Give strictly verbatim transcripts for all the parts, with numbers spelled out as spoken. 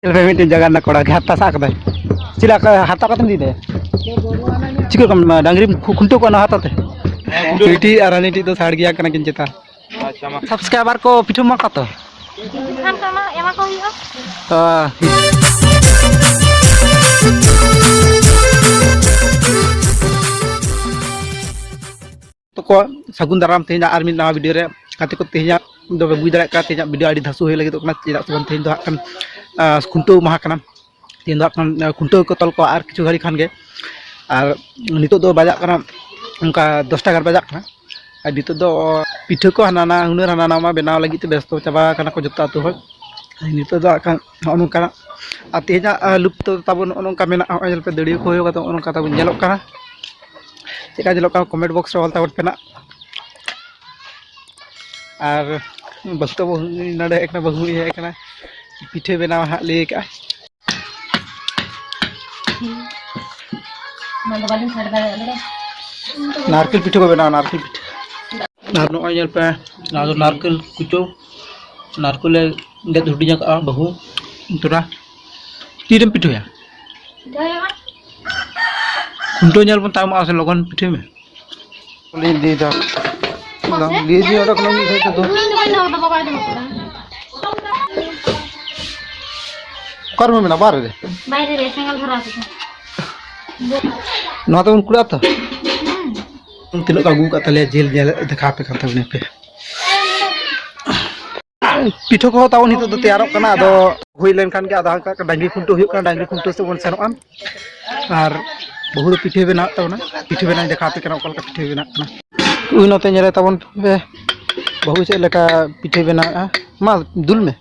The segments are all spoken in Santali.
ᱧᱮᱞ ᱯᱮ, ᱢᱤᱫᱴᱮᱱ ᱡᱟᱭᱜᱟ ᱨᱮᱱᱟᱜ ᱠᱚᱲᱟ ᱜᱮ ᱦᱟᱨᱛᱟ ᱥᱟᱵ ᱠᱟᱫᱟᱭ᱾ ᱪᱮᱫ ᱞᱮᱠᱟ ᱦᱟᱨᱛᱟ ᱠᱟᱛᱮᱢ ᱤᱫᱤᱭᱮᱫᱟ? ᱪᱤᱠᱟᱹ ᱠᱚᱢ ᱰᱟᱝᱨᱤᱢ ᱠᱷᱩ-, ᱠᱷᱩᱱᱴᱟᱹᱣ ᱠᱚᱣᱟ ᱚᱱᱟ ᱦᱟᱨᱛᱟ ᱛᱮ? ᱵᱤᱴᱤ ᱟᱨ ᱦᱟᱹᱱᱤ ᱴᱤᱡ ᱫᱚ ᱥᱟᱲ ᱜᱮᱭᱟ ᱠᱟᱱᱟ ᱠᱤᱱ ᱪᱮᱛᱟ᱾ ᱟᱪᱪᱷᱟ, ᱢᱟ᱾ ᱥᱟᱵᱥᱠᱨᱟᱭᱵᱟᱨ ᱠᱚ ᱯᱤᱴᱷᱟᱹ ᱢᱟ ᱠᱟᱛᱚ᱾ ᱠᱷᱟᱱ ᱠᱚ ᱮᱢᱟ, ᱮᱢᱟ ᱠᱚ ᱦᱩᱭᱩᱜᱼᱟ᱾ ᱚ᱾ ᱛᱚᱠᱚ ᱥᱟᱹᱜᱩᱱ ᱫᱟᱨᱟᱢ ᱛᱮᱦᱮᱧᱟᱜ ᱟᱨ ᱢᱤᱫ ᱱᱟᱣᱟ ᱵᱷᱤᱰᱤᱭᱳ ᱨᱮ᱾ ᱜᱟᱛᱮ ᱠᱚ, ᱛᱮᱦᱮᱧᱟᱜ ᱫᱚ ᱯᱮ ᱵᱩᱡᱽ ᱫᱟᱲᱮᱭᱟᱜ ᱠᱟᱱᱟ, ᱛᱮᱦᱮᱧᱟᱜ ᱵᱷᱤᱰᱤᱭᱳ ᱟᱹᱰᱤ ᱫᱷᱟᱥᱩ ᱦᱩᱭ ᱞᱟᱹᱜᱤᱫᱚᱜ ᱠᱟᱱᱟ᱾ ᱪᱮᱫᱟᱜ ᱥᱮ ᱵᱟᱝ, ᱛᱮᱦᱮᱧ ᱫᱚ ᱦᱟᱸᱜ ᱠᱷᱟᱱ, ᱟᱸ, ᱠᱷᱩᱱᱴᱟᱹᱣ ᱢᱟᱦᱟ ᱠᱟᱱᱟ᱾ ᱛᱮᱦᱮᱧ ᱫᱚ ᱦᱟᱸᱜ ᱠᱷᱟᱱ, ᱟᱸ, ᱠᱷᱩᱱᱴᱟᱹᱣ ᱠᱚ ᱛᱚᱞ ᱠᱚᱣᱟ ᱟᱨ ᱠᱤᱪᱷᱩ ᱜᱷᱟᱹᱲᱤ ᱠᱷᱟᱱ ᱜᱮ᱾ ᱟᱨ ᱱᱤᱛᱚᱜ ᱫᱚ ᱵᱟᱡᱟᱜ ᱠᱟᱱᱟ ᱚᱱᱠᱟ ᱫᱚᱥᱴᱟ ᱜᱟᱱ ᱵᱟᱡᱟᱜ ᱠᱟᱱᱟ᱾ ᱟᱨ ᱱᱤᱛᱚᱜ ᱫᱚ ᱯᱤᱴᱷᱟᱹ ᱠᱚ ᱦᱟᱱᱟ ᱱᱟ-, ᱦᱩᱱᱟᱹᱨ ᱦᱟᱱᱟ ᱱᱟᱣᱟ ᱵᱮᱱᱟᱣ ᱞᱟᱹᱜᱤᱫ ᱛᱮ ᱵᱮᱥᱛᱚ ᱪᱟᱵᱟ ᱠᱟᱱᱟ ᱠᱚ ᱡᱚᱛᱚ ᱟᱹᱛᱩ ᱦᱚᱲ᱾ ᱱᱤᱛᱚᱜ ᱫᱚ ᱦᱟᱸᱜ ᱠᱷᱟᱱ ᱱᱚᱜᱼᱚ ᱱᱚᱝᱠᱟᱱᱟᱜ, ᱟᱨ ᱛᱮᱦᱮᱧᱟᱜ, ᱟᱸ, ᱞᱩᱠ ᱫᱚ ᱛᱟᱵᱚᱱ ᱱᱚᱜᱼᱚ ᱱᱚᱝᱠᱟ ᱢᱮᱱᱟᱜᱼᱟ, ᱱᱚᱜᱼᱚᱭ ᱧᱮᱞ ᱯᱮ ᱫᱟᱹᱲᱤᱭᱟᱹ ᱠᱚ ᱦᱩᱭ ᱠᱟᱛᱮ ᱱᱚᱜᱼᱚ ᱱᱚᱝᱠᱟ ᱛᱟᱵᱚᱱ ᱧᱮᱞᱚᱜ ᱠᱟᱱᱟ᱾ ᱪᱮᱫ ᱞᱮᱠᱟ ᱧᱮᱞᱚᱜ ᱠᱟᱱᱟ, comment box ᱨᱮ ᱚᱞ ᱛᱟᱵᱚᱱ ᱯᱮ ᱱᱟᱜ᱾ ᱟᱨ ᱵᱟᱹᱦᱩ ᱛᱟᱵᱚ ᱱᱚᱰᱮ ᱦᱮᱡ ᱠᱟᱱᱟ, ᱵᱟᱹᱦᱩ ᱦᱮᱡ ᱠᱟᱱᱟ, ᱯᱤᱴᱷᱟᱹ ᱵᱮᱱᱟᱣ ᱦᱟᱸᱜ ᱞᱟᱹᱭ ᱠᱟᱜᱼᱟᱭ᱾ ᱚᱱᱟ ᱫᱚ ᱵᱟᱹᱞᱤᱧ ᱥᱟᱰᱮ ᱫᱟᱲᱮᱭᱟᱜ ᱞᱮᱫᱟ᱾ ᱱᱟᱨᱠᱮᱞ ᱯᱤᱴᱷᱟᱹ ᱠᱚ ᱵᱮᱱᱟᱣᱟ, ᱱᱟᱨᱠᱮᱞ ᱯᱤᱴᱷᱟᱹ᱾ ᱟᱨ ᱱᱚᱜᱼᱚᱭ ᱧᱮᱞ ᱯᱮ, ᱱᱚᱣᱟ ᱫᱚ ᱱᱟᱨᱠᱮᱞ ᱠᱩᱪᱟᱹ, ᱱᱟᱨᱠᱮᱞ ᱞᱮ ᱜᱮᱫ ᱦᱩᱰᱤᱧ ᱟᱠᱟᱜᱼᱟ ᱵᱟᱹᱦᱩ᱾ ᱛᱷᱚᱲᱟ ᱛᱤᱨᱮᱢ ᱯᱤᱴᱷᱟᱹᱭᱟ? ᱠᱷᱩᱱᱴᱟᱹᱣ ᱧᱮᱞ ᱵᱚᱱ ᱛᱟᱭᱚᱢᱚᱜᱼᱟ ᱥᱮ ᱞᱚᱜᱚᱱ ᱯᱤᱴᱷᱟᱹᱭ ᱢᱮ᱾ ᱞᱤᱧ ᱤᱫᱤᱭᱮᱫᱟ᱾ ᱞᱤᱧ ᱤᱫᱤᱭᱟ ᱚᱸᱰᱮ ᱠᱷᱚᱱᱟᱜ ᱢᱤᱫ ᱜᱷᱟᱹᱲᱤᱡ ᱛᱮᱫᱚ᱾ ᱤᱧ ᱫᱚ ᱵᱟᱹᱧ ᱫᱚᱦᱚ ᱠᱟᱫᱟ, ᱵᱟᱵᱟᱭ ᱫᱚᱦᱚ ᱠᱟᱫᱟ᱾ ᱚᱠᱟ ᱨᱮ ᱢᱮᱱᱟᱜᱼᱟ? ᱵᱟᱦᱨᱮ ᱨᱮ? ᱵᱟᱭᱨᱮ ᱨᱮ ᱥᱮᱸᱜᱮᱞ ᱫᱷᱚᱨᱟᱣ ᱠᱟᱫᱟ᱾ ᱱᱚᱣᱟ ᱛᱮᱵᱚᱱ ᱠᱩᱲᱟᱜᱼᱟ ᱛᱚ? ᱦᱩᱸ᱾ ᱛᱤᱱᱟᱹᱜ ᱠᱚ ᱟᱹᱜᱩ ᱟᱠᱟᱫ ᱛᱟᱞᱮᱭᱟ ᱡᱤᱞ, ᱧᱮᱞ ᱫᱮᱠᱷᱟᱣ ᱟᱯᱮ ᱠᱟᱱ ᱛᱟᱵᱚᱱᱟ ᱯᱮ᱾ ᱯᱤᱴᱷᱟᱹ ᱠᱚᱦᱚᱸ ᱛᱟᱵᱚᱱ ᱱᱤᱛᱚᱜ ᱫᱚ ᱛᱮᱭᱟᱨᱚᱜ ᱠᱟᱱᱟ, ᱟᱫᱚ ᱦᱩᱭ ᱞᱮᱱᱠᱷᱟᱱ ᱜᱮ ᱟᱫᱚ ᱦᱟᱸᱜ ᱰᱟᱝᱨᱤ ᱠᱷᱩᱱᱴᱟᱹᱣ ᱦᱩᱭᱩᱜ ᱠᱟᱱᱟ, ᱰᱟᱝᱨᱤ ᱠᱷᱩᱱᱴᱟᱹᱣ ᱥᱮᱫ ᱵᱚᱱ ᱥᱮᱱᱚᱜᱼᱟ᱾ ᱟᱨ ᱵᱟᱹᱦᱩ ᱫᱚ ᱯᱤᱴᱷᱟᱹᱭ ᱵᱮᱱᱟᱣᱮᱫ ᱛᱟᱵᱚᱱᱟ, ᱯᱤᱴᱷᱟᱹ ᱵᱮᱱᱟᱣ ᱫᱮᱠᱷᱟᱣ ᱟᱯᱮ ᱠᱟᱱᱟ ᱚᱠᱟ ᱞᱮᱠᱟ ᱯᱤᱴᱷᱟᱹ ᱵᱮᱱᱟᱜ ᱠᱟᱱᱟ᱾ ᱩᱭ ᱱᱚᱛᱮ ᱧᱮᱞᱮ ᱛᱟᱵᱚᱱ ᱯᱮ ᱵᱟᱹᱦᱩ ᱪᱮᱫ ᱞᱮᱠᱟ ᱯᱤᱴᱷᱟᱹᱭ ᱵᱮᱱᱟᱣᱮᱫᱼᱟ, ᱢᱟ ᱫᱩᱞ ᱢᱮ᱾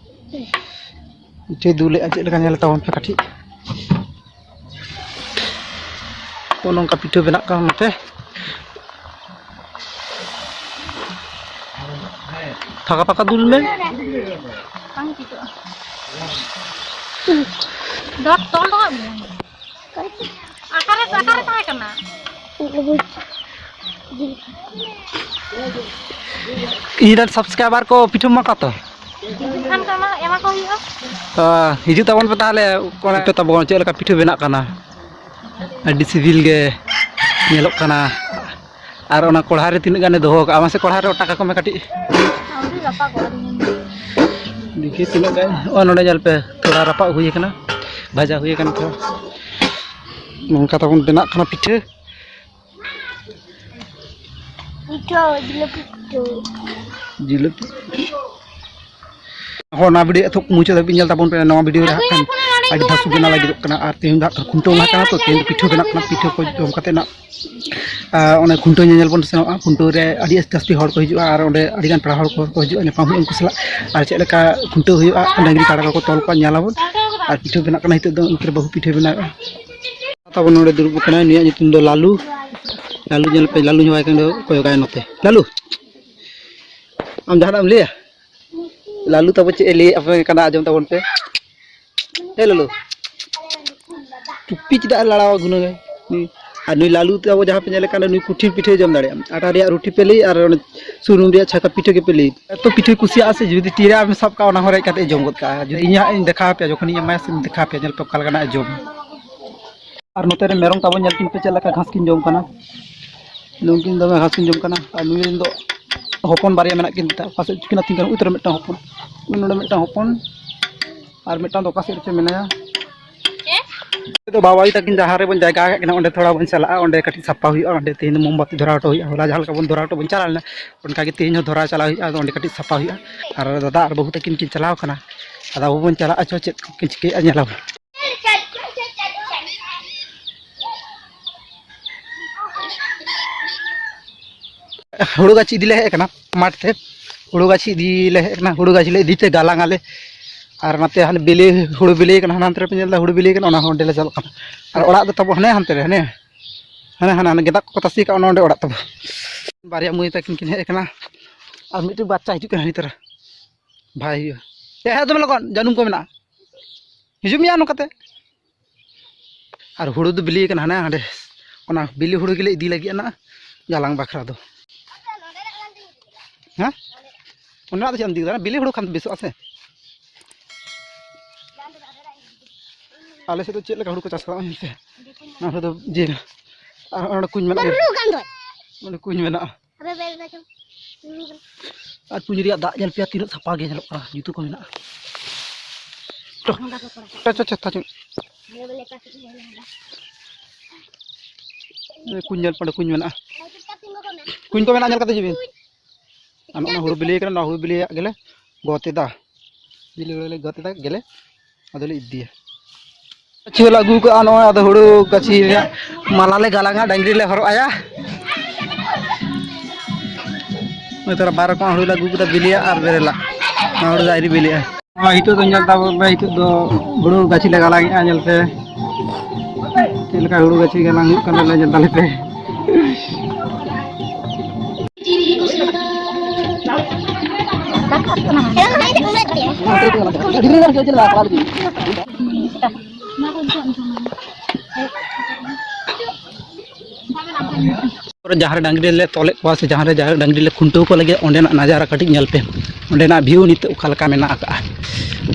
ᱯᱤᱴᱷᱟᱹᱭ ᱫᱩᱞᱮᱫᱼᱟ ᱪᱮᱫ ᱞᱮᱠᱟ ᱧᱮᱞᱮ ᱛᱟᱵᱚᱱ ᱯᱮ ᱠᱟᱹᱴᱤᱡ᱾ ᱱᱚᱜᱼᱚ ᱱᱚᱝᱠᱟ ᱯᱤᱴᱷᱟᱹ ᱵᱮᱱᱟᱜ ᱠᱟᱱᱟ ᱱᱚᱛᱮ᱾ ᱯᱷᱟᱸᱠᱟ ᱯᱷᱟᱸᱠᱟ ᱫᱩᱞ ᱢᱮ᱾ ᱵᱟᱝ ᱪᱤᱠᱟᱹᱜᱼᱟ᱾ ᱫᱚᱨ ᱛᱚᱞ ᱫᱚ ᱵᱟᱝ ᱢᱮ᱾ ᱚᱠᱟᱨᱮ, ᱚᱠᱟᱨᱮ ᱛᱟᱦᱮᱸ ᱠᱟᱱᱟ? ᱤᱧ ᱨᱮᱱ subscriber ᱠᱚ ᱯᱤᱴᱷᱟᱹ ᱢᱟ ᱠᱟᱛᱚ᱾ ᱠᱷᱟᱱ ᱠᱚ ᱮᱢᱟ, ᱮᱢᱟ ᱠᱚ ᱦᱤᱡᱩᱜ ᱛᱟᱵᱚᱱ ᱯᱮ ᱛᱟᱦᱚᱞᱮ᱾ ᱚᱠᱚᱭ ᱯᱮ ᱛᱟᱵᱚᱱ ᱪᱮᱫ ᱞᱮᱠᱟ ᱯᱤᱴᱷᱟᱹ ᱵᱮᱱᱟᱜ ᱠᱟᱱᱟ? ᱟᱹᱰᱤ ᱥᱤᱵᱤᱞ ᱜᱮ ᱧᱮᱞᱚᱜ ᱠᱟᱱᱟ᱾ ᱟᱨ ᱚᱱᱟ ᱠᱚᱲᱦᱟ ᱨᱮ ᱛᱤᱱᱟᱹᱜ ᱜᱟᱱᱮ ᱫᱚᱦᱚ ᱠᱟᱜᱼᱟ, ᱢᱟᱥᱮ ᱠᱚᱲᱦᱟ ᱨᱮ ᱚᱴᱟ ᱠᱟᱠᱚ ᱢᱮ ᱠᱟᱹᱴᱤᱡ᱾ ᱟᱹᱣᱨᱤ ᱨᱟᱯᱟᱜᱚᱜᱼᱟ᱾ ᱫᱮᱠᱷᱤ ᱛᱤᱱᱟᱹᱜ ᱜᱟᱱ᱾ ᱱᱚᱜᱼᱚᱭ ᱱᱚᱰᱮ ᱧᱮᱞ ᱯᱮ, ᱛᱷᱚᱲᱟ ᱨᱟᱯᱟᱜ ᱦᱩᱭ ᱠᱟᱱᱟ, ᱵᱷᱟᱡᱟ ᱦᱩᱭ ᱠᱟᱱᱟ ᱛᱷᱚᱲᱟ᱾ ᱱᱚᱝᱠᱟ ᱛᱟᱵᱚᱱ ᱵᱮᱱᱟᱜ ᱠᱟᱱᱟ ᱯᱤᱴᱷᱟᱹ᱾ ᱯᱤᱴᱷᱟᱹ, ᱡᱤᱞᱟᱹᱯᱤ ᱯᱤᱴᱷᱟᱹ᱾ ᱡᱤᱞᱟᱹᱯᱤ᱾ ᱦᱚᱸ, ᱱᱚᱣᱟ ᱵᱷᱤᱰᱤᱭᱳ ᱮᱛᱚᱦᱚᱵ ᱢᱩᱪᱟᱹᱫ ᱫᱷᱟᱹᱵᱤᱡ ᱧᱮᱞ ᱛᱟᱵᱚᱱ ᱯᱮ᱾ ᱱᱚᱣᱟ ᱵᱷᱤᱰᱤᱭᱳ ᱨᱮ ᱦᱟᱸᱜ ᱠᱷᱟᱱ ᱟᱹᱰᱤ ᱫᱷᱟᱥᱩ ᱵᱮᱱᱟᱣ ᱞᱟᱹᱜᱤᱫᱚᱜ ᱠᱟᱱᱟ᱾ ᱟᱨ ᱛᱮᱦᱮᱧ ᱫᱚ ᱦᱟᱸᱜ ᱠᱷᱟᱱ ᱠᱷᱩᱱᱴᱟᱹᱣ ᱢᱟᱦᱟ ᱠᱟᱱᱟ, ᱛᱚ ᱛᱮᱦᱮᱧ ᱫᱚ ᱯᱤᱴᱷᱟᱹ ᱵᱮᱱᱟᱜ ᱠᱟᱱᱟ᱾ ᱯᱤᱴᱷᱟᱹ ᱠᱚ ᱡᱚᱢ ᱠᱟᱛᱮ ᱱᱟᱜ, ᱟᱨ ᱚᱱᱮ ᱠᱷᱩᱱᱴᱟᱹᱣ ᱧᱮᱧᱮᱞ ᱵᱚᱱ ᱥᱮᱱᱚᱜᱼᱟ᱾ ᱠᱷᱩᱱᱴᱟᱹᱣ ᱨᱮ ᱟᱹᱰᱤ ᱡᱟᱹᱥᱛᱤ ᱦᱚᱲ ᱠᱚ ᱦᱤᱡᱩᱜᱼᱟ, ᱟᱨ ᱚᱸᱰᱮ ᱟᱹᱰᱤᱜᱟᱱ ᱯᱮᱲᱟ ᱦᱚᱲ ᱠᱚ ᱦᱤᱡᱩᱜᱼᱟ, ᱧᱟᱯᱟᱢ ᱦᱩᱭᱩᱜᱼᱟ ᱩᱱᱠᱩ ᱥᱟᱞᱟᱜ᱾ ᱟᱨ ᱪᱮᱫ ᱞᱮᱠᱟ ᱠᱷᱩᱱᱴᱟᱹᱣ ᱦᱩᱭᱩᱜᱼᱟ, ᱰᱟᱹᱝᱨᱤ ᱠᱟᱲᱟ ᱠᱚᱠᱚ ᱛᱚᱞ ᱠᱚᱣᱟ, ᱧᱮᱞ ᱟᱵᱚᱱ᱾ ᱟᱨ ᱯᱤᱴᱷᱟᱹ ᱵᱮᱱᱟᱜ ᱠᱟᱱᱟ ᱱᱤᱛᱚᱜ ᱫᱚ, ᱚᱱᱛᱮ ᱨᱮ ᱵᱟᱹᱦᱩ ᱯᱤᱴᱷᱟᱹ ᱵᱮᱱᱟᱣᱮᱫᱼᱟ᱾ ᱛᱟᱵᱚᱱ ᱱᱚᱰᱮ ᱫᱩᱲᱩᱵ ᱟᱠᱟᱱᱟᱭ, ᱱᱩᱭᱟᱜ ᱧᱩᱛᱩᱢ ᱫᱚ ᱞᱟᱞᱩ᱾ ᱞᱟᱞᱩ ᱧᱮᱞ ᱯᱮ, ᱞᱟᱞᱩ ᱦᱚᱸ ᱵᱟᱭ ᱠᱟᱱ ᱫᱚ, ᱠᱚᱭᱚᱜᱟᱭ ᱱᱚᱛᱮ᱾ ᱞᱟᱞᱩ, ᱟᱢ ᱡᱟᱦᱟᱱᱟᱜ ᱮᱢ ᱞᱟᱹᱭᱟ? ᱞᱟᱞᱩ ᱛᱟᱵᱚ ᱪᱮᱫ ᱮ ᱞᱟᱹᱭ ᱟᱯᱮ ᱠᱟᱱᱟ, ᱟᱸᱡᱚᱢ ᱛᱟᱵᱚᱱ ᱯᱮ᱾ ᱦᱮ ᱞᱟᱞᱩ, ᱪᱩᱯᱤ ᱪᱮᱫᱟᱜ ᱮ ᱞᱟᱲᱟᱣᱟ ᱜᱩᱱᱟᱹ ᱜᱮ? ᱱᱩᱭ, ᱟᱨ ᱱᱩᱭ ᱞᱟᱞᱩ ᱛᱟᱵᱚ ᱡᱟᱦᱟᱸ ᱯᱮ ᱧᱮᱞᱮ ᱠᱟᱱᱟ, ᱱᱩᱭ ᱠᱩᱴᱷᱤᱱ ᱯᱤᱴᱷᱟᱹᱭ ᱡᱚᱢ ᱫᱟᱲᱮᱭᱟᱜᱼᱟ᱾ ᱟᱴᱟ ᱨᱮᱭᱟᱜ ᱨᱩᱴᱤ ᱯᱮ ᱞᱟᱹᱭ ᱟᱨ ᱚᱱᱟ ᱥᱩᱱᱩᱢ ᱨᱮᱭᱟᱜ ᱪᱷᱟᱸᱠᱟ ᱯᱤᱴᱷᱟᱹ ᱜᱮᱯᱮ ᱞᱟᱹᱭ᱾ ᱮᱛᱚ ᱯᱤᱴᱷᱟᱹᱭ ᱠᱩᱥᱤᱭᱟᱜᱼᱟ ᱥᱮ, ᱡᱩᱫᱤ ᱛᱤᱨᱮ ᱟᱢ ᱥᱟᱵ ᱠᱟᱜᱼᱟ, ᱚᱱᱟ ᱦᱚᱸ ᱨᱮᱡ ᱠᱟᱛᱮ ᱡᱚᱢ ᱜᱚᱫ ᱠᱟᱜᱼᱟ᱾ ᱡᱩᱫᱤ ᱤᱧ ᱦᱟᱸᱜ ᱤᱧ ᱫᱮᱠᱷᱟᱣ ᱟᱯᱮᱭᱟ, ᱡᱚᱠᱷᱚᱱᱤᱧ ᱮᱢᱟᱭᱟ ᱥᱮ, ᱫᱮᱠᱷᱟᱣ ᱟᱯᱮᱭᱟ, ᱧᱮᱞ ᱯᱮ ᱚᱠᱟ ᱞᱮᱠᱟᱱᱟᱜ ᱮ ᱡᱚᱢᱟ᱾ ᱟᱨ ᱱᱚᱛᱮ ᱨᱮ ᱢᱮᱨᱚᱢ ᱛᱟᱵᱚᱱ ᱧᱮᱞ ᱠᱤᱱ ᱯᱮ ᱪᱮᱫ ᱞᱮᱠᱟ ᱜᱷᱟᱥ ᱠᱤᱱ ᱡᱚᱢ ᱠᱟᱱᱟ᱾ ᱱᱩᱠᱤᱱ ᱫᱚᱢᱮ ᱜᱷᱟᱥ ᱠᱤᱱ ᱡᱚᱢ ᱠᱟᱱᱟ᱾ ᱟᱨ ᱱᱩᱭ ᱨᱮᱱ ᱫᱚ ᱦᱚᱯᱚᱱ ᱵᱟᱨᱭᱟ ᱢᱮᱱᱟᱜ ᱠᱤᱱ ᱛᱟᱠᱚᱣᱟ᱾ ᱚᱠᱟ ᱥᱮᱫ ᱠᱤᱱ ᱟᱹᱛᱤᱧ ᱠᱟᱱᱟ? ᱩᱛᱟᱹᱨ ᱢᱤᱫᱴᱟᱝ ᱦᱚᱯᱚᱱ, ᱱᱚᱰᱮ ᱢᱤᱫᱴᱟᱝ ᱦᱚᱯᱚᱱ, ᱟᱨ ᱢᱤᱫᱴᱟᱝ ᱫᱚ ᱚᱠᱟ ᱥᱮᱫ ᱨᱮᱪᱚ ᱢᱮᱱᱟᱭᱟ᱾ ᱱᱤᱛᱚᱜ ᱫᱚ ᱵᱟᱵᱟ ᱟᱭᱳ ᱛᱟᱹᱠᱤᱱ ᱡᱟᱦᱟᱸ ᱨᱮᱵᱚᱱ ᱡᱟᱭᱜᱟ ᱟᱠᱟᱫ ᱠᱤᱱᱟ, ᱚᱸᱰᱮ ᱛᱷᱚᱲᱟ ᱵᱚᱱ ᱪᱟᱞᱟᱜᱼᱟ᱾ ᱚᱸᱰᱮ ᱠᱟᱹᱴᱤᱡ ᱥᱟᱯᱷᱟ ᱦᱩᱭᱩᱜᱼᱟ᱾ ᱚᱸᱰᱮ ᱛᱮᱦᱮᱧ ᱫᱚ ᱢᱳᱢᱵᱟᱛᱤ ᱫᱷᱚᱨᱟᱣ ᱦᱚᱴᱚ ᱦᱩᱭᱩᱜᱼᱟ᱾ ᱦᱚᱞᱟ ᱡᱟᱦᱟᱸ ᱞᱮᱠᱟ ᱵᱚᱱ ᱫᱷᱚᱨᱟᱣ ᱦᱚᱴᱚ ᱵᱚᱱ ᱪᱟᱞᱟᱣ ᱞᱮᱱᱟ, ᱚᱱᱠᱟ ᱜᱮ ᱛᱮᱦᱮᱧ ᱦᱚᱸ ᱫᱷᱚᱨᱟᱣ ᱪᱟᱞᱟᱣ ᱦᱩᱭᱩᱜᱼᱟ᱾ ᱟᱫᱚ ᱚᱸᱰᱮ ᱠᱟᱹᱴᱤᱡ ᱥᱟᱯᱷᱟ ᱦᱩᱭᱩᱜᱼᱟ᱾ ᱟᱨ ᱫᱟᱫᱟ ᱟᱨ ᱵᱟᱹᱦᱩ ᱛᱟᱹᱠᱤᱱ ᱠᱤᱱ ᱪᱟᱞᱟᱣ ᱠᱟᱱᱟ᱾ ᱟᱫᱚ ᱟᱵᱚ ᱵᱚᱱ ᱪᱟᱞᱟᱜᱼᱟ, ᱪᱚ ᱪᱮᱫ ᱠᱚᱠᱤᱱ ᱪᱤᱠᱟᱹᱭᱮᱫᱼᱟ, ᱧᱮᱞ ᱟᱵᱚᱱ᱾ ᱦᱩᱲᱩ ᱜᱟᱹᱪᱷᱤ ᱤᱫᱤ ᱞᱮ ᱦᱮᱡ ᱟᱠᱟᱱᱟ ᱢᱟᱴᱷ ᱛᱮ᱾ ᱦᱩᱲᱩ ᱜᱟᱹᱪᱷᱤ ᱤᱫᱤ ᱞᱮ ᱦᱮᱡ ᱟᱠᱟᱱᱟ᱾ ᱦᱩᱲᱩ ᱜᱟᱹᱪᱷᱤ ᱞᱮ ᱤᱫᱤ ᱛᱮ ᱜᱟᱞᱟᱝ ᱟᱞᱮ᱾ ᱟᱨ ᱱᱚᱛᱮ ᱦᱟᱱᱮ ᱵᱤᱞᱤ, ᱦᱩᱲᱩ ᱵᱤᱞᱤ ᱠᱟᱱᱟ, ᱦᱟᱱᱟ ᱦᱟᱱᱛᱮ ᱨᱮᱯᱮ ᱧᱮᱞ ᱮᱫᱟ, ᱦᱩᱲᱩ ᱵᱤᱞᱤ ᱠᱟᱱᱟ, ᱚᱱᱟ ᱦᱚᱸ ᱚᱸᱰᱮ ᱞᱮ ᱪᱟᱞᱟᱜ ᱠᱟᱱᱟ᱾ ᱟᱨ ᱚᱲᱟᱜ ᱫᱚ ᱛᱟᱵᱚ ᱦᱟᱱᱮ ᱦᱟᱱᱛᱮ ᱨᱮ, ᱦᱟᱱᱮ, ᱦᱟᱱᱮ, ᱦᱟᱱᱮ, ᱦᱟᱱᱮ ᱜᱮᱸᱫᱟᱜ ᱠᱚᱠᱚ ᱛᱟᱥᱮ ᱠᱟᱜᱼᱟ, ᱚᱱᱟ ᱚᱸᱰᱮ ᱚᱲᱟᱜ ᱛᱟᱵᱚ᱾ ᱵᱟᱨᱭᱟ ᱢᱟᱹᱭ ᱛᱟᱹᱠᱤᱱ ᱠᱤᱱ ᱦᱮᱡ ᱟᱠᱟᱱᱟ, ᱟᱨ ᱢᱤᱫᱴᱤᱡ ᱵᱟᱪᱪᱟ ᱦᱤᱡᱩᱜ ᱠᱟᱱᱟ ᱱᱤᱛᱚᱜ ᱨᱮ᱾ ᱵᱷᱟᱭ ᱦᱩᱭᱩᱜᱼᱟ᱾ ᱮ, ᱦᱮᱡ ᱫᱚᱢᱮ ᱞᱚᱜᱚᱱ, ᱡᱟᱹᱱᱩᱢ ᱠᱚ ᱢᱮᱱᱟᱜᱼᱟ᱾ ᱦᱤᱡᱩᱜ ᱢᱮᱭᱟ ᱱᱚᱝᱠᱟᱛᱮ᱾ ᱟᱨ ᱦᱩᱲᱩ ᱫᱚ ᱵᱤᱞᱤ ᱠᱟᱱᱟ ᱦᱟᱱᱮ ᱦᱟᱸᱰᱮ᱾ ᱚᱱᱟ ᱵᱤᱞᱤ ᱦᱩᱲᱩ ᱜᱮᱞᱮ ᱤᱫᱤ ᱞᱟᱹᱜᱤᱫ ᱟᱱᱟ ᱜᱟᱞᱟᱝ ᱵᱟᱠᱷᱨᱟ ᱫᱚ᱾ ᱦᱮᱸ? ᱚᱱᱟ ᱫᱚ ᱪᱮᱫ ᱮᱢ ᱤᱫᱤ ᱠᱮᱫᱟ? ᱵᱤᱞᱤ ᱦᱩᱲᱩ ᱠᱷᱟᱱ ᱫᱚ ᱵᱮᱥᱚᱜᱼᱟ ᱥᱮ? ᱟᱞᱮ ᱥᱮᱫ ᱫᱚ ᱪᱮᱫ ᱞᱮᱠᱟ ᱦᱩᱲᱩ ᱠᱚ ᱪᱟᱥ ᱠᱟᱫᱟ ᱧᱮᱞ ᱯᱮ᱾ ᱱᱚᱣᱟ ᱨᱮ ᱫᱚ ᱡᱮ, ᱟᱨ ᱚᱸᱰᱮ ᱠᱩᱧ ᱢᱮᱱᱟᱜᱼᱟ᱾ ᱵᱟᱹᱨᱩ ᱜᱟᱱ ᱫᱚ᱾ ᱚᱸᱰᱮ ᱠᱩᱧ ᱢᱮᱱᱟᱜᱼᱟ᱾ ᱟᱨ ᱠᱩᱧ ᱨᱮᱭᱟᱜ ᱫᱟᱜ ᱧᱮᱞ ᱯᱮᱭᱟ, ᱛᱤᱱᱟᱹᱜ ᱥᱟᱯᱷᱟ ᱜᱮ ᱧᱮᱞᱚᱜ ᱠᱟᱱᱟ, ᱡᱩᱛᱟᱹ ᱠᱚ ᱢᱮᱱᱟᱜᱼᱟ᱾ ᱪᱚ, ᱪᱚ, ᱪᱚ, ᱪᱚ, ᱪᱚ᱾ ᱠᱩᱧ ᱧᱮᱞ ᱯᱮ, ᱚᱸᱰᱮ ᱠᱩᱧ ᱢᱮᱱᱟᱜᱼᱟ᱾ ᱠᱩᱧ ᱠᱚ ᱢᱮᱱᱟᱜᱼᱟ, ᱧᱮᱞ ᱠᱟᱛᱮ ᱦᱤᱡᱩᱜ ᱵᱤᱱ᱾ ᱟᱨ ᱱᱚᱜᱼᱚ ᱱᱟ ᱦᱩᱲᱩ ᱵᱤᱞᱤ ᱠᱟᱱᱟ, ᱱᱚᱣᱟ ᱦᱩᱲᱩ ᱵᱤᱞᱤᱭᱟᱜ ᱜᱮᱞᱮ ᱜᱚᱫ ᱮᱫᱟ᱾ ᱵᱤᱞᱤ ᱦᱩᱲᱩ ᱞᱮ ᱜᱚᱫ ᱮᱫᱟ, ᱜᱮᱞᱮ ᱟᱫᱚᱞᱮ ᱤᱫᱤᱭᱟ᱾ ᱜᱟᱹᱪᱷᱤ ᱦᱚᱸᱞᱮ ᱟᱹᱜᱩ ᱠᱟᱜᱼᱟ, ᱱᱚᱜᱼᱚᱭ ᱟᱫᱚ ᱦᱩᱲᱩ ᱜᱟᱹᱪᱷᱤ ᱨᱮᱭᱟᱜ ᱢᱟᱞᱟ ᱞᱮ ᱜᱟᱞᱟᱝᱟ, ᱰᱟᱝᱨᱤ ᱞᱮ ᱦᱚᱨᱚᱜ ᱟᱭᱟ᱾ ᱱᱚᱜᱼᱚᱭ ᱛᱚᱨᱟ ᱵᱟᱨ ᱨᱚᱠᱚᱢ ᱦᱩᱲᱩ ᱞᱮ ᱟᱹᱜᱩ ᱠᱮᱫᱟ, ᱵᱤᱞᱤᱭᱟᱜ ᱟᱨ ᱵᱮᱨᱮᱞᱟᱜ᱾ ᱱᱚᱣᱟ ᱦᱩᱲᱩ ᱫᱚ ᱟᱹᱣᱨᱤ ᱵᱤᱞᱤᱜᱼᱟ᱾ ᱱᱚᱣᱟ ᱱᱤᱛᱚᱜ ᱫᱚ ᱧᱮᱞ ᱛᱟᱵᱚᱱ ᱯᱮ, ᱱᱤᱛᱚᱜ ᱫᱚ ᱦᱩᱲᱩ ᱜᱟᱹᱪᱷᱤ ᱞᱮ ᱜᱟᱞᱟᱝᱮᱜᱼᱟ, ᱧᱮᱞ ᱯᱮ ᱪᱮᱫ ᱞᱮᱠᱟ ᱦᱩᱲᱩ ᱜᱟᱹᱪᱷᱤ ᱜᱟᱞᱟᱝ ᱦᱩᱭᱩᱜ ᱠᱟᱱᱟ, ᱧᱮᱞ ᱛᱟᱞᱮ ᱯᱮ᱾ ᱡᱟᱦᱟᱸ ᱨᱮ ᱰᱟᱝᱨᱤ ᱞᱮ ᱛᱚᱞᱮᱫ ᱠᱚᱣᱟ ᱥᱮ ᱡᱟᱦᱟᱸ ᱨᱮ ᱡᱟᱦᱟᱸ ᱨᱮ ᱰᱟᱝᱨᱤ ᱞᱮ ᱠᱷᱩᱱᱴᱟᱹᱣ ᱠᱚ ᱞᱟᱹᱜᱤᱫ, ᱚᱸᱰᱮᱱᱟᱜ ᱱᱟᱡᱟᱨᱟ ᱠᱟᱹᱴᱤᱡ ᱧᱮᱞ ᱯᱮ᱾ ᱚᱸᱰᱮᱱᱟᱜ ᱵᱷᱤᱭᱩ ᱱᱤᱛᱚᱜ ᱚᱠᱟ ᱞᱮᱠᱟ ᱢᱮᱱᱟᱜ ᱟᱠᱟᱫᱼᱟ᱾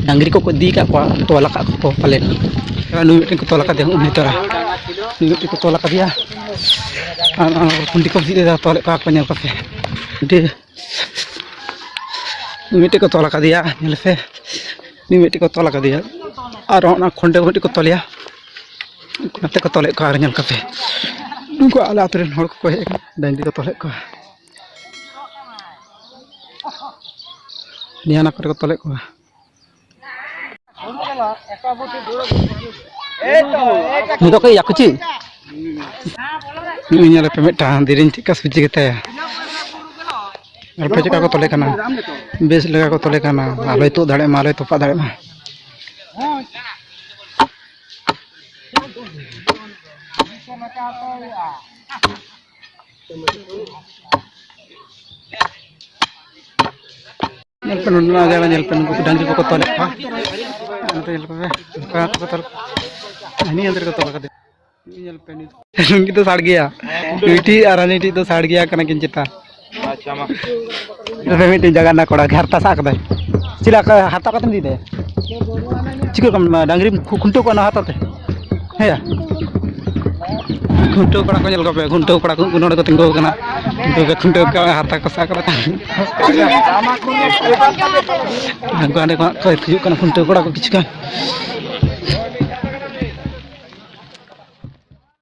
ᱰᱟᱝᱨᱤ ᱠᱚᱠᱚ ᱤᱫᱤ ᱟᱠᱟᱫ ᱠᱚᱣᱟ, ᱛᱚᱞ ᱟᱠᱟᱫ ᱠᱚ ᱯᱟᱞᱮᱱ᱾ ᱱᱩᱭ ᱢᱤᱫᱴᱮᱱ ᱠᱚ ᱛᱚᱞ ᱟᱠᱟᱫᱮᱭᱟ, ᱩᱱᱤ ᱛᱚᱨᱟ ᱱᱩᱭ ᱢᱤᱫᱴᱮᱱ ᱠᱚ ᱛᱚᱞ ᱟᱠᱟᱫᱮᱭᱟ᱾ ᱟᱨ ᱚᱱᱟ ᱠᱷᱩᱱᱴᱤ ᱠᱚ ᱵᱤᱫ ᱮᱫᱟ, ᱛᱚᱞᱮᱫ ᱠᱚᱣᱟ ᱠᱚ, ᱧᱮᱞ ᱠᱚᱯᱮ᱾ ᱟᱹᱰᱤ ᱢᱤᱫᱴᱮᱡ ᱠᱚ ᱛᱚᱞ ᱟᱠᱟᱫᱮᱭᱟ, ᱧᱮᱞ ᱯᱮ, ᱩᱱᱤ ᱢᱤᱫᱴᱮᱡ ᱠᱚ ᱛᱚᱞ ᱟᱠᱟᱫᱮᱭᱟ᱾ ᱟᱨ ᱚᱱᱟ ᱠᱷᱚᱱᱰᱮ ᱠᱚ ᱢᱤᱫᱴᱮᱡ ᱠᱚ ᱛᱚᱞᱮᱭᱟ, ᱱᱚᱛᱮ ᱠᱚ ᱛᱚᱞᱮᱫ ᱠᱚᱣᱟ᱾ ᱟᱨ ᱧᱮᱞ ᱠᱟᱯᱮ, ᱩᱱᱠᱩ ᱟᱞᱮ ᱟᱹᱛᱩ ᱨᱮᱱ ᱦᱚᱲ ᱠᱚᱠᱚ ᱦᱮᱡ ᱟᱠᱟᱱᱟ, ᱰᱟᱹᱝᱨᱤ ᱠᱚ ᱛᱚᱞᱮᱫ ᱠᱚᱣᱟ᱾ ᱱᱤᱭᱟᱹ ᱚᱱᱟ ᱠᱚᱨᱮ ᱠᱚ ᱛᱚᱞᱮᱫ ᱠᱚᱣᱟ᱾ ᱱᱤᱛᱚᱜ ᱠᱚ ᱭᱟᱠᱩᱪᱤ᱾ ᱱᱩᱭ ᱧᱮᱞ ᱯᱮ, ᱢᱤᱫᱴᱟᱝ ᱫᱮᱨᱮᱧ ᱪᱮᱫ ᱞᱮᱠᱟ ᱥᱚᱡᱷᱮ ᱜᱮᱛᱟᱭᱟ᱾ ᱟᱨ ᱯᱮ ᱪᱮᱫ ᱞᱮᱠᱟ ᱠᱚ ᱛᱚᱞᱮ ᱠᱟᱱᱟ, ᱵᱮᱥ ᱞᱮᱠᱟ ᱠᱚ ᱛᱚᱞᱮ ᱠᱟᱱᱟ, ᱟᱞᱚᱭ ᱛᱩᱫ ᱫᱟᱲᱮᱭᱟᱜ ᱢᱟ, ᱟᱞᱚᱭ ᱛᱚᱯᱟᱜ ᱫᱟᱲᱮᱭᱟᱜ ᱢᱟ᱾ ᱧᱮᱞ ᱯᱮ, ᱱᱚᱰᱮᱱᱟᱜ ᱡᱟᱭᱜᱟ ᱧᱮᱞ ᱯᱮ, ᱱᱩᱠᱩ ᱰᱟᱝᱨᱤ ᱠᱚᱠᱚ ᱛᱚᱞᱮᱫ ᱠᱚᱣᱟ᱾ ᱱᱚᱛᱮ ᱧᱮᱞ ᱠᱚᱯᱮ, ᱚᱱᱠᱟ ᱠᱚ ᱛᱚᱞ, ᱦᱟᱹᱱᱤ ᱦᱟᱱᱛᱮ ᱨᱮᱠᱚ ᱛᱚᱞ ᱟᱠᱟᱫᱮ᱾ ᱧᱮᱞ ᱯᱮ, ᱱᱩᱭ ᱫᱚ ᱥᱟᱲ ᱜᱮᱭᱟ, ᱱᱩᱭᱴᱤᱡ ᱟᱨ ᱦᱟᱹᱱᱤᱴᱤᱡ ᱫᱚ ᱥᱟᱲ ᱜᱮᱭᱟ ᱠᱟᱱᱟ ᱠᱤᱱ ᱪᱮᱛᱟ᱾ ᱟᱪᱪᱷᱟ, ᱢᱟ᱾ ᱱᱚᱰᱮ ᱢᱤᱫᱴᱮᱱ ᱡᱟᱭᱜᱟ ᱨᱮᱱᱟᱜ ᱠᱚᱲᱟ ᱜᱮ ᱦᱟᱨᱛᱟ ᱥᱟᱵ ᱠᱟᱫᱟᱭ᱾ ᱪᱮᱫ ᱞᱮᱠᱟ ᱦᱟᱨᱛᱟ ᱚᱠᱟᱛᱮᱢ ᱤᱫᱤᱭᱮᱫᱟ? ᱪᱤᱠᱟᱹ ᱠᱟᱢ ᱰᱟᱝᱨᱤᱢ ᱠᱷᱩ- ᱠᱷᱩᱱᱴᱟᱹᱣ ᱠᱚᱣᱟ ᱱᱚᱣᱟ ᱦᱟᱨᱛᱟ ᱛᱮ? ᱦᱮᱸᱭᱟ? ᱠᱷᱩᱱᱴᱟᱹᱣ ᱠᱚᱲᱟ ᱠᱚ ᱧᱮᱞ ᱠᱚᱯᱮ, ᱠᱷᱩᱱᱴᱟᱹᱣ ᱠᱚᱲᱟ ᱠᱚ ᱱᱚᱰᱮ ᱠᱚ ᱛᱤᱸᱜᱩ ᱟᱠᱟᱱᱟ᱾ ᱩᱱᱠᱩ ᱜᱮ ᱠᱷᱩᱱᱴᱟᱹᱣ ᱠᱚ ᱦᱟᱨᱛᱟ ᱠᱚ ᱥᱟᱵ ᱠᱟᱫᱟ᱾ ᱩᱱᱠᱩ ᱦᱟᱸᱰᱮ ᱠᱷᱚᱱᱟᱜ ᱠᱚ ᱦᱤᱡᱩᱜ ᱠᱟᱱᱟ ᱠᱷᱩᱱᱴᱟᱹᱣ ᱠᱚᱲᱟ ᱠᱚ ᱠᱤᱪᱷᱩ ᱜᱟᱱ᱾